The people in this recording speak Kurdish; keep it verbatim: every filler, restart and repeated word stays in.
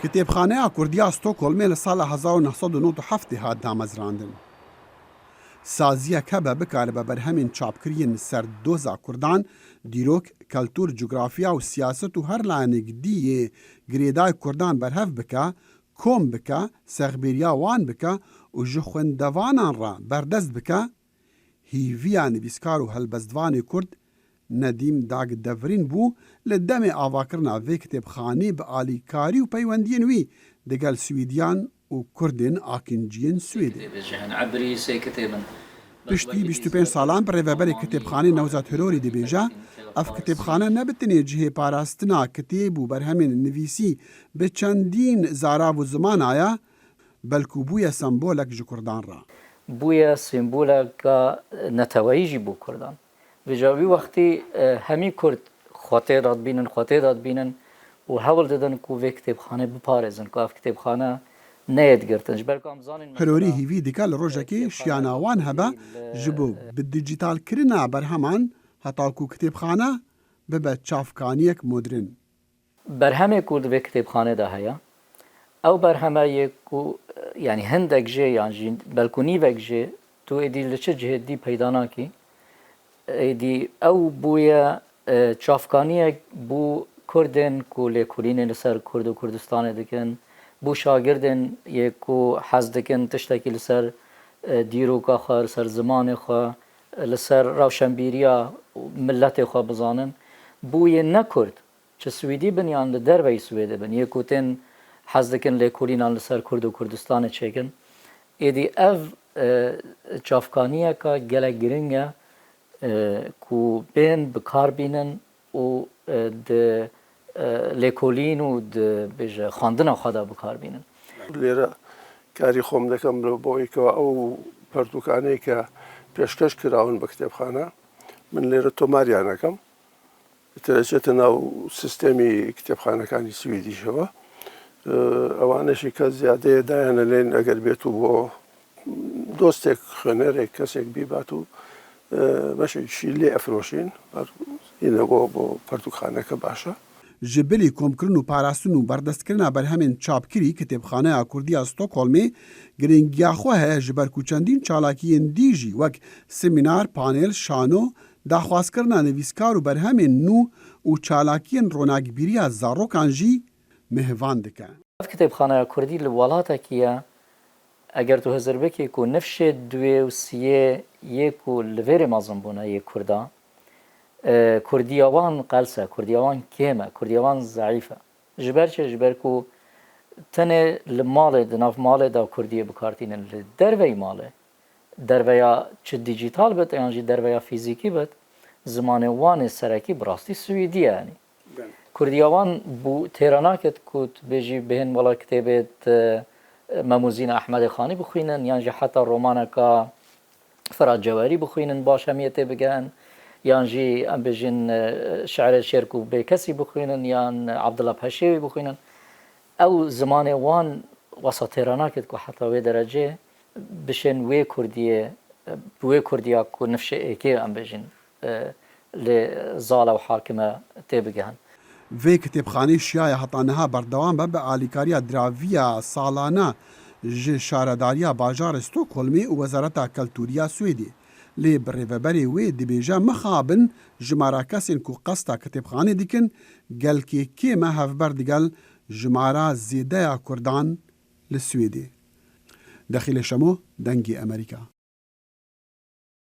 Kitêbxaneya Kurdî ya Stockholmê li sala hezar û neh sed û nod û heftê hat damezrandin. Saziyek hebe bikaribe berhemên çapkirî yên li ser doza kurdan, dîrok, keltûr, cografiya û siyaset û her layenêk dî yê girêdayî kurdan berhev bike, kom bike, sexbêriya wan bike û ji xwendevanan re berdest bike, hîviya nivîskar û helbestvanê kurd Nedîm Dag Devrîn bû, li demê avakirina vê kitêbxanê bi alîkarî û peywendiyên wî digel Swîdiyan û Kurdên akinciyên Swêdê. Kitêbê ji hin ebrî sê kitêb in. Piştî bîst û pênc salan bi rêveberê kitêbxanê Newzat Hirorî dibêje, ev kitêbxane ne bi tenê cihê parastina kitêb û berhemên nivîsî bi çendîn zarav û zimana ye, belkû bûye sembolek ji kurdan re. Bûye semboleka neteweyî jî bo kurdan. Vêca wî wextî, e, hemî kurd xwe tê de dibînin, xwe tê de dibînin û hewl didin ku vê kitêbxanê biparêzin, ku ev kitêbxane neyê digirtin. Ji ber ku em zanin Hirorî hîvî dike li rojekê şiyana wan hebe ji bo bi dîjîtalkirina berheman heta ku kitêbxane bibe çavkaniyek modrên. Berhemê ku di vê kitêbxanê de heye, ew berheme yê ku, yanî hindek jê yan jî belkû nîvek jê tu êdî li çi cihê dî peyda nakî. Êdî ew bûye, e, çavkaniyek bo kurdên ku lêkolînê li ser Kurd û Kurdistanê dikin, bo şagirdên yê ku hez dikin tiştekî li ser, e, dîroka xwe, li ser zimanê xwe, li ser rewşenbîriya miletê xwe bizanin, bo yê ne Kurd, çi Swîdî bin yan li derveyî Swêdê bin, yê ku tên hez dikin lêkolînan li ser Kurd û Kurdistanê çêkin, êdî ev, e, çavkaniyeka gelek giring e, e, ku bên bi kar bînin û, e, di, e, lêkolîn û di, bêje, xwendina xwe de bi kar bînin. Lêre karî xwe min dikim li bo êkewa ew pertûkanê ke pêşkeş kirawin bi kitêbxane, min lêre tomariya nekim. Te çete nav sistemî kitêbxanekani Swîdîşewa. E, ewanê jî ke ziyadeyê dayene lên eger bêtu bo dostek xwenerek kesek bîbat û, e, beşek jî lê efroşîn. Ber yine bo, bo pertûkxaneke baş e. Ji bilî komkirin û parastin û berdestkirina berhemên çapkirî, Kitêbxaneya Kurdî ya Stockholmê giringiya xwe heye, ji ber ku çendîn çalakiyên dî jî wek semînar, panel, şano, daxwazkirina nivîskar û berhemên nû û çalakiyên ronakbîriya zarokan jî mêvan dike. Ev kitêbxaneya kurdî li welatekî ye, eger tu hizir bikî ku nifşê duwê û siyê yê ku li vêrê mezin bûne yê kurda, e, kurdiya wan qels e, kurdiya wan kêm e, kurdiya wan zeîf e. Ji ber çi? Ji ber ku tenê li malê, di nav malê de kurdiyê bi kar tînin, li derveyî malê, derveya çi dîjîtal bit yan jî derveya fîzîkî bit, zimanê wan ê serekî bi rastî swîdî ye, yanî. Belê. Kurdiya wan bû têra naket ku tu bêjî bihên wela kitêbê tu, e, Memûzîna Ehmedê Xanî bixwînin yan jî heta romaneka Firat Cewerî bixwînin, baş hemiyê tê bigehin, yan jî em bêjin, e, şi'rê Şêrko Bêkesî bixwînin, yan Abdullah Peşêwî bixwînin. Ew zimanê wan wesa têra naket ku heta wê derecê bişên wê kurdiyê, bi wê kurdiya ku nifşê êkê em bêjin, e, lê zal e û hakim e, tê bigehin. Vê kitêbxanê şiyaye heta niha berdewam be bi alîkariya diraviya salane ji Şaredariya Bajarê Stockholmê û Wezareta Keltûrî ya Swêdê. Lê birêveberê wê dibêje, mixabin jimara kesên ku qesta kitêbxanê dikin, gelkê kêm e hevber digel jimara zêde ya kurdan li Swêdê. Dexîlê Şemo, Dengê Emerîka.